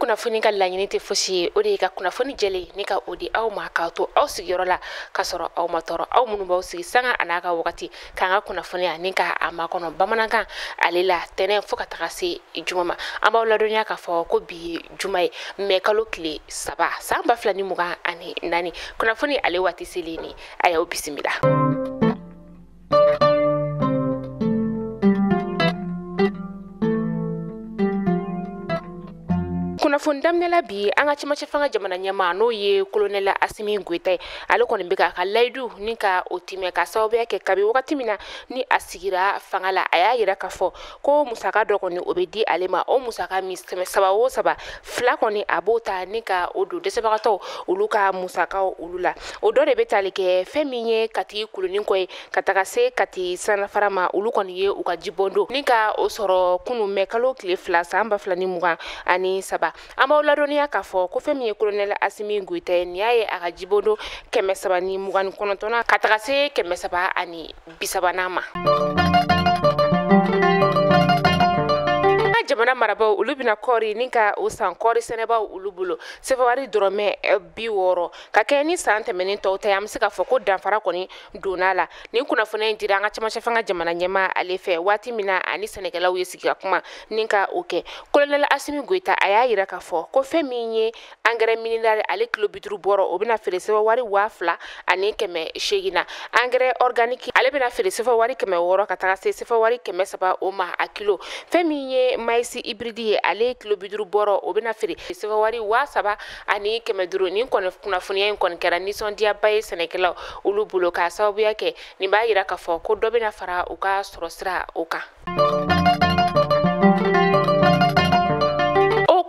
Kunnafoni ka laɲini tɛ fosi ye, o de ye ka kunnafoni jɛlen ni ka o di aw ma k'a to aw sigiyɔrɔ la k'a sɔrɔ aw ma tɔɔrɔ. Aw minnu b'aw sigi sanga a n'a ka wagati k'an ka kunnafoniya ni ka a makɔnɔ bamanankan ale la tɛnɛn fo ka taga se juma ma. An b'aw ladɔnniya k'a fɔ ko bi ye juma ye, mɛ kalo tile 3 san 2024. Kunnafoni ale waati selen ni a y'aw bisimila. Kunnafoni daminɛ la bi, an ka cɛmancɛ fanga jamana ɲɛmaa n'o ye kolonɛli Asimi Goyita ye, ale kɔni bɛ k'a ka layidu ni ka o timɛ ka sababuya kɛ kabi wagati min na ni a sigira fanga la, a y'a yira k'a fɔ ko musaka dɔ kɔni o bɛ di ale ma. O musaka min 3 o 3, 2 kɔni a b'o ta ni ka o don dɛsɛbagatɔw olu ka musakaw olu la. O dɔ de bɛ tali kɛ fɛn min ye Kati kulunin kɔ ye ka taga se Kati sanafara ma, olu kɔni ye u ka jibɔndon ni ka o sɔrɔ kunun mɛ kalo tile 2 san 2023. An b'aw ladɔnniya k'a fɔ ko fɛn min ye kolonɛli Asimi Goyita ye, nin y'a ye a ka jibondon 329 ka taga se 330 ma. Jamana marabaw olu bɛna kɔɔri ni ka o san kɔɔri sɛnɛbaw olu bolo sefawari dɔrɔmɛ 60 ka kɛ ni san tɛmɛnen tɔw ta ye. An bɛ se k'a fɔ ko danfara kɔni donna la. Nin kunnafoniya in dira an ka cɛmancɛ fanga jamana ɲɛmaa ale fɛ waati min na ani sɛnɛkɛlaw ye sigi ka kuma ni ka o kɛ. Kolonɛli Asimi Goyita a y'a yira k'a fɔ ko fɛn min ye angɛrɛ minerali ale kilo 50 bɔrɔ, o bɛna feere sefawari 2800 na. Angɛrɛ organique ale bɛna feere sefawari 600 ka taga se sefawari 300 o ma a kilo. Fɛn min ye maïs hybride ye, ale kilo 50 bɔrɔ, o bɛna feere sefawari 3500. Nin kɔni kunnafoniya in kɔni kɛra nisɔndiyaba ye sɛnɛkɛlaw olu bolo k'a sababuya kɛ nin b'a yira k'a fɔ ko dɔ bɛna fara u ka sɔrɔ sira o kan.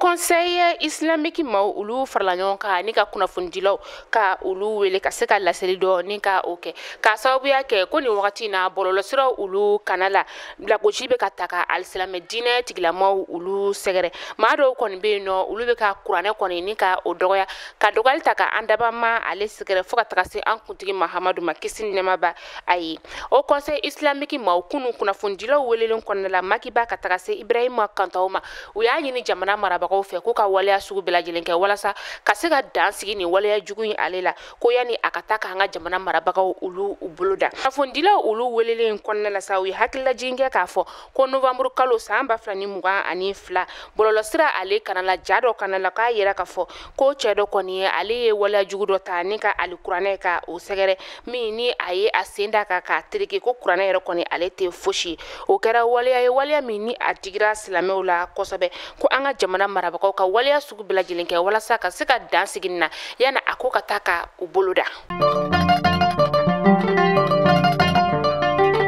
Conseil islamique maaw olu farala ɲɔgɔn kan ni ka kunnafonidilaw ka olu wele ka se ka laseli dɔ ni ka o kɛ k'a sababuya kɛ ko nin wagati in na bɔlɔlɔsiraw olu kana la lagosi bɛ ka ta ka alisilamɛ diinɛ tigilamaw olu sɛgɛrɛ. Maa dɔw kɔni bɛ yen nɔ, olu bɛ ka kuranɛ kɔni ni ka o dɔgɔya ka dɔgɔyali ta ka an dabama ale sɛgɛrɛ fo ka taga se an kuntigi Mahamadu ma, kisi ni nɛɛma ba a ye. O conseil islamique maaw kunun kunnafonidilaw welelen kɔnɔna la Makiba ka taga se Ibrahima Kantaw ma, u y'a ɲini jamana marabagaw fɛ k'u ka waleya sugu bɛɛ lajɛlen kɛ walasa ka se ka dan sigi nin waleya jugu in ale la, ko yanni a ka taa k'an ka jamana marabagaw olu u bolo da. Kunnafonidilaw olu welelen kɔnɔna la sa, u ye hakililajigin kɛ k'a fɔ ko novembre kalo san 2022 bɔlɔlɔsira ale kana la ja dɔ kana la k'a yira k'a fɔ ko cɛ dɔ kɔni ye ale ye waleya jugu dɔ ta ni ka alikuranɛ ka o sɛgɛrɛ min ni a ye a sen da kan k'a tereke ko kuranɛ yɛrɛ kɔni ale tɛ fosi ye. O kɛra waleya ye, waleya min ni a digira silamɛw la kosɛbɛ, ko an ka jamana marabagaw ka waleya sugu bɛɛ lajɛlen kɛ walasa ka se ka dan sigi nin na yanni a ko ka taa ka u bolo da.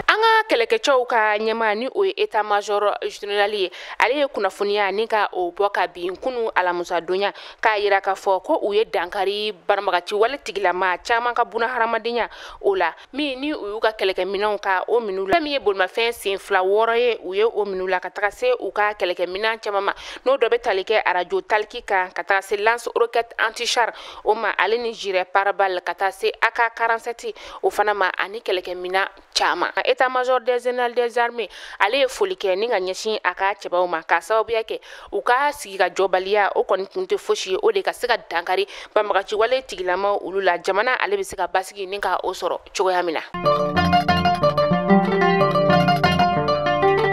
An ka kɛlɛkɛcɛw ka ɲɛmaa ni o ye état major général ye, ale ye kunnafoniya ni ka o bɔ ka bin kunun alamusadonya k'a yira k'a fɔ ko u ye dankari banbagaci wale tigilama caman ka buna hadamadenya o la, min ni u y'u ka kɛlɛkɛminɛnw ka o minnu la. Fɛn min ye bolimafɛn sen 2 6 ye, u ye o minnu la ka taga se u ka kɛlɛkɛminɛn caman ma, n'o dɔ bɛ tali kɛ arajo taliki kan ka taga se lance roquette anti-char o ma, ale ni gilet pare-balles ka taa se AK47 o fana ma, ani kɛlɛkɛminɛn caman. État major des général des armées ale ye foli kɛ ni ka ɲɛsin a ka cɛbaw ma k'a sababuya kɛ u ka sigi ka jɔbaliya o kɔni tun tɛ fosi ye, o de ka se ka dankari banbagaci wale tigilamaw olu la, jamana ale bɛ se ka basigi ni ka o sɔrɔ cogoya min na.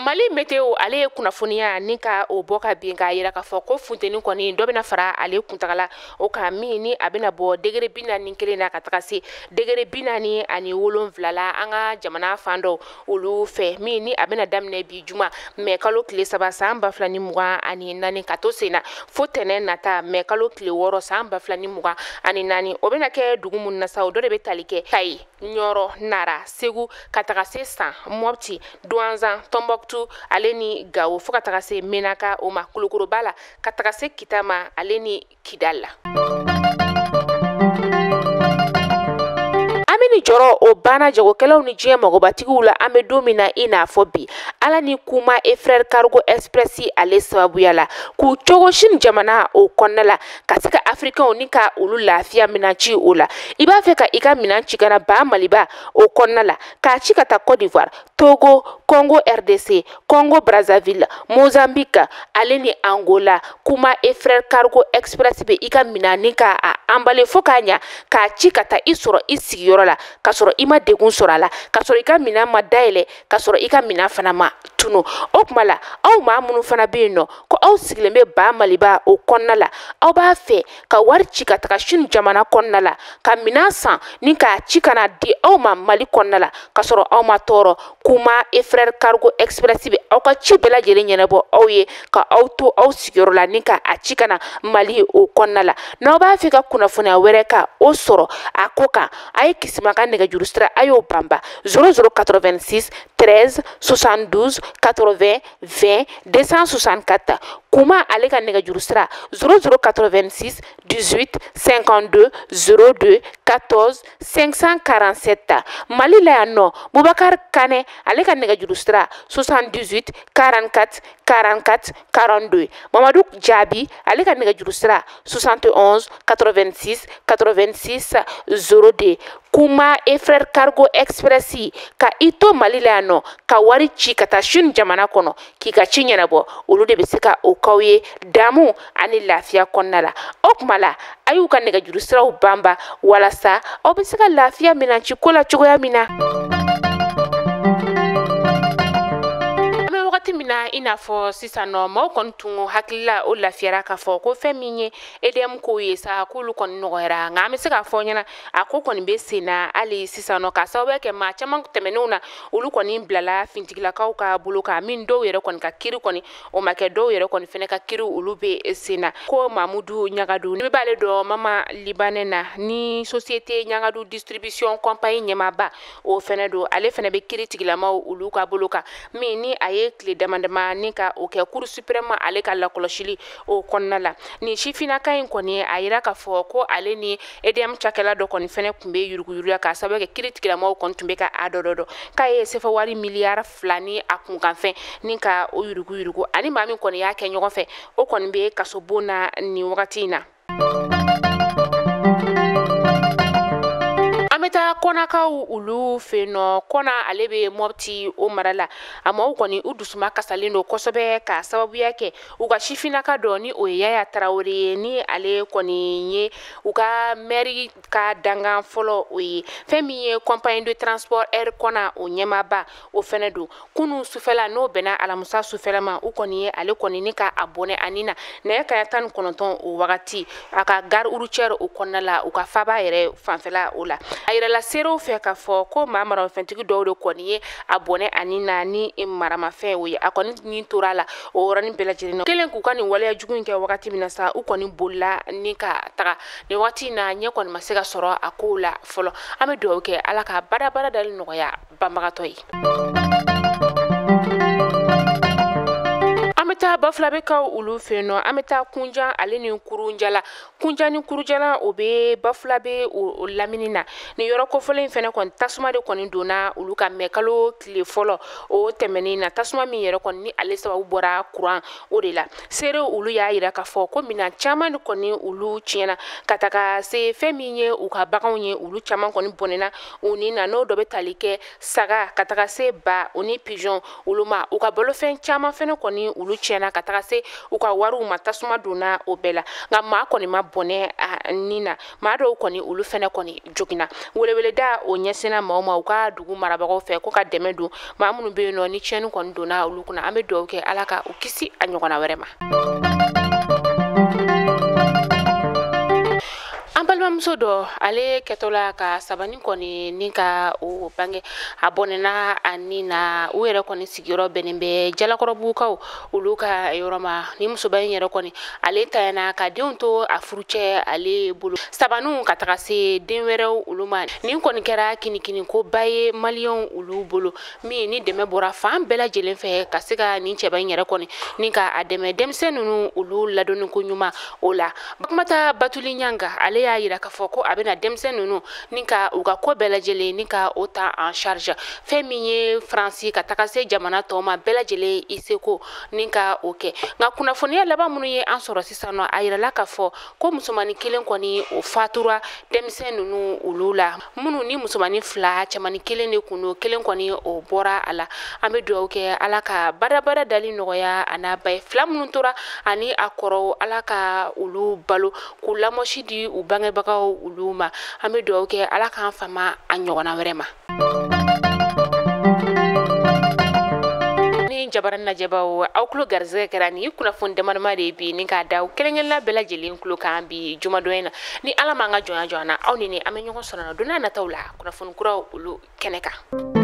Mali météo ale ye kunnafoniya ni ka o bɔ ka bin k'a yira k'a fɔ ko funteni kɔni dɔ bɛna fara ale kuntagala o kan, min ni a bɛna bɔ degré 41 na ka taga se degré 47 la an ka jamana fan dɔw olu fɛ, min ni a bɛna daminɛ bi juma mɛ kalo tile 3 san 2024 ka to sen na fo tɛnɛn nata mɛ kalo tile 6 san 2024. O bɛna kɛ dugu mun na sa, o dɔ de bɛ tali kɛ Kayi, Ɲɔrɔ, Nara, Segu ka taga se San, Mɔpti, Duwanzan, Tɔnbɔkutu ale ni Gawo fo ka taga se Menaka o ma, Kulukoroba la ka taga se Kita ma ale ni Kidal la. An bɛ ni jɔrɔ o banna jagokɛlaw ni diɲɛ magobatigiw la an bɛ don min na i n'a fɔ bi Ala ni Kuma et Frère Cargo Express ale sababuya la k'u cogo Chine jamana o kɔnɔna la ka se ka Africainw ni ka olu lafiya minɛn ci o la. I b'a fɛ ka i ka minɛn ci ka na ba Maliba o kɔnɔna la k'a ci ka taa Côte d'Ivoire, Togo, Congo RDC, Congo Brazzaville, Mozambique ale ni Angola. Kuma et Frère Cargo Express bɛ i ka minɛn ni ka a emballer fo k'a ɲa k'a ci ka taa i sɔrɔ i sigiyɔrɔ la k'a sɔrɔ i ma degun sɔrɔ a la, k'a sɔrɔ i ka minɛn ma dayɛlɛ, k'a sɔrɔ i ka minɛn fana ma tunu. O tuma la aw maa minnu fana bɛ yen nɔ ko aw sigilen bɛ ba Maliba o kɔnɔna la, aw b'a fɛ ka wari ci ka taga Chine jamana kɔnɔna la ka minɛn san ni k'a ci ka na di aw ma Mali kɔnɔna la k'a sɔrɔ aw ma tɔɔrɔ. Kuma et Frère Cargo Express bɛ aw ka ci bɛɛ lajɛlen ɲɛnabɔ aw ye ka aw to aw sigiyɔrɔ la ni ka a ci ka na Mali o kɔnɔna la. N'aw b'a fɛ ka kunnafoniya wɛrɛ ka o sɔrɔ a ko kan, a ye Kisima ka nɛgɛjuru sira a y'o banba 0086 13 72 80 20 264. Kuma ale ka nɛgɛjuru sira 0086 18 52 02 14 547. Mali la yan nɔ Bubakar Kane ale ka nɛgɛjuru sira 78 44 44 42. Mamadu Jaabi ale ka nɛgɛjuru sira 71 86 86 02. Kuma et Frère Cargo Express ka i to Mali la yan nɔ ka wari ci ka taa Chine jamana kɔnɔ k'i ka ci ɲɛnabɔ, olu de bɛ se ka o k'aw ye damu ani lafiya kɔnɔna la. O tuma la a y'u ka nɛgɛjuru siraw banba walasa aw bɛ se ka lafiya minɛn ci ko la cogoya min na. Wagati min na i n'a fɔ sisan nɔ maaw kɔni tun hakilila o lafiyara k'a fɔ ko fɛn min ye EDM kow ye sa k'olu kɔni nɔgɔyara, nka an bɛ se k'a fɔ ɲɛna a ko kɔni bɛ sen na hali sisan nɔ k'a sababuya kɛ maa caman tɛmɛnenw na olu kɔni bilala fintigilakaw ka bolo kan, min dɔw yɛrɛ kɔni ka kiiri kɔni o ma kɛ, dɔw yɛrɛ kɔni fɛnɛ ka kiiri olu bɛ sen na. Ko Mamudu Ɲagadu ne b'ale dɔn Mama Libanɛ na ni société Ɲagadu distribution compagnie ɲɛmaaba o fɛnɛ don, ale fɛnɛ bɛ kiiri tigilamaw olu ka bolo kan min ni a ye tile dama dama ni ka o kɛ Cour suprême ale ka lakɔlɔsili o kɔnɔna la. Nin sifinnaka in kɔni a yira k'a fɔ ko ale ni EDM cakɛla dɔ kɔni fɛnɛ tun bɛ yuruguyurugu k'a sababu kɛ kiiri tigilamaw kɔni tun bɛ ka a dɔ k'a ye sefa wari miliyari 2 ni a kunkanfɛn ni ka o yuruguyurugu, ani maa min kɔni y'a kɛ ɲɔgɔn fɛ o kɔni bɛ kasobon na nin wagati in na. An bɛ taa Kɔnakaw olu fɛ yen nɔ. Kɔna ale bɛ Mɔpti o mara la, a maaw kɔni u dusuma kasalen don kosɛbɛ k'a sababuya kɛ u ka sifinnaka dɔ ni o ye Yaya Tarawele ye, ni ale kɔni ye u ka mɛri ka dangan fɔlɔ o ye fɛn min ye compagnie de transport Air Kɔna o ɲɛmaaba o fɛnɛ don. Kunun sufɛla n'o bɛnna alamisa sufɛla ma, u kɔni ye ale kɔni ni ka a bɔnɛ ani na nɛgɛ kanɲɛ 19 o wagati a ka gare routière o kɔnɔna la u ka faba yɛrɛ fanfɛla o la. A yirala seerew fɛ k'a fɔ ko maa maramafɛntigi dɔw de kɔni ye a bɔnɛ ani na ni maramafɛn o ye, a kɔni nin tora a la o yɔrɔnin bɛɛ lajɛlen na. Kelen k'u ka nin waleya jugu in kɛ wagati min na sa, u kɔni bolila ni ka taga. Nin wagati in na ɲɛ kɔni ma se ka sɔrɔ a kow la fɔlɔ. An bɛ dugawu kɛ Ala ka badabada dali nɔgɔya banbagatɔ ye. An bɛ taa Bafulabɛkaw olu fɛ yen nɔ. An bɛ taa Kunjan ale ni Kurunjala. Kunjan ni Kurunjala o bɛ Bafulabɛ o lamini na. Nin yɔrɔ kofɔlen in fɛnɛ kɔni tasuma de kɔni donna olu ka mɛ kalo tile fɔlɔ o tɛmɛnen na. Tasuma min yɛrɛ kɔni ni ale sababu bɔra kuran o de la. Seerew olu y'a yira k'a fɔ ko minɛn caman de kɔni olu tiɲɛna ka taga se fɛn min ye u ka baganw ye, olu caman kɔni bɔnɛna u ni na, n'o dɔ bɛ tali kɛ saga ka taga se ba o ni pigeon olu ma. U ka balofɛn caman fɛnɛ kɔni olu tiɲɛna ka taga se u ka wariw ma, tasuma donna o bɛɛ la, nka maa kɔni ma bɔnɛ a ni na. Maa dɔw kɔni olu fɛnɛ kɔni joginna. Weleweleda o ɲɛsinna maaw ma u ka dugu marabagaw fɛ ko ka dɛmɛ don maa minnu bɛ yen nɔ ni tiɲɛni kɔni donna olu kunna. An bɛ dugawu kɛ Ala ka u kisi a ɲɔgɔnna wɛrɛ ma. An balimamuso dɔ ale kɛtɔ la ka sabani kɔni ni ka o bange a bɔnɛna a ni na. U yɛrɛ kɔni sigiyɔrɔ bɛnnen bɛ Jalakɔrɔbugukaw olu ka yɔrɔ ma. Ni musoba in yɛrɛ kɔni ale tanyana ka denw to a furucɛ ale bolo, sabaniw ka taga se den wɛrɛw olu ma. Nin kɔni kɛra kinikinikoba ye maliyɛnw olu bolo, min ni dɛmɛ bɔra fan bɛɛ lajɛlen fɛ ka se ka nin cɛba in yɛrɛ kɔni ni ka a dɛmɛ denmisɛn ninnu olu ladonni ko ɲuman o la. Bakumata Batuli Ɲanga ale y'a yira k'a k'a fɔ ko a bɛna denmisɛn ninnu ni ka u ka ko bɛɛ lajɛlen ni ka o ta en charge. Fɛn min ye Faransi ka taga se jamana tɔw ma bɛɛ lajɛlen i seko ni ka o kɛ. Nka kunnafoniya laban minnu ye an sɔrɔ sisan nɔ, a yirala k'a fɔ ko musomanin kelen kɔni o fatura denmisɛn ninnu olu la, minnu ni musomanin 2 cɛmanin kelen de kun don, kelen kɔni o bɔra a la. An bɛ dugawu kɛ Ala ka badabada dali nɔgɔya a n'a ba ye. 2 minnu tora ani a kɔrɔw, Ala ka olu balo k'u lamɔsi di u bangebagaw olu ma. An bɛ dugawu kɛ Ala k'an fama a ɲɔgɔnna wɛrɛ ma. Ni jabaran lajɛbaw, aw tulo garisɛgɛ kɛra ni kunnafoni damadama de ye bi ni k'a da aw kelen-kelenna bɛɛ lajɛlen tulo kan bi jumadon in na. Ni Ala m'an ka jɔnya jɔ an na, aw ni ne an bɛ ɲɔgɔn sɔrɔ na don n'a nataw la kunnafoni kuraw olu kɛnɛ kan.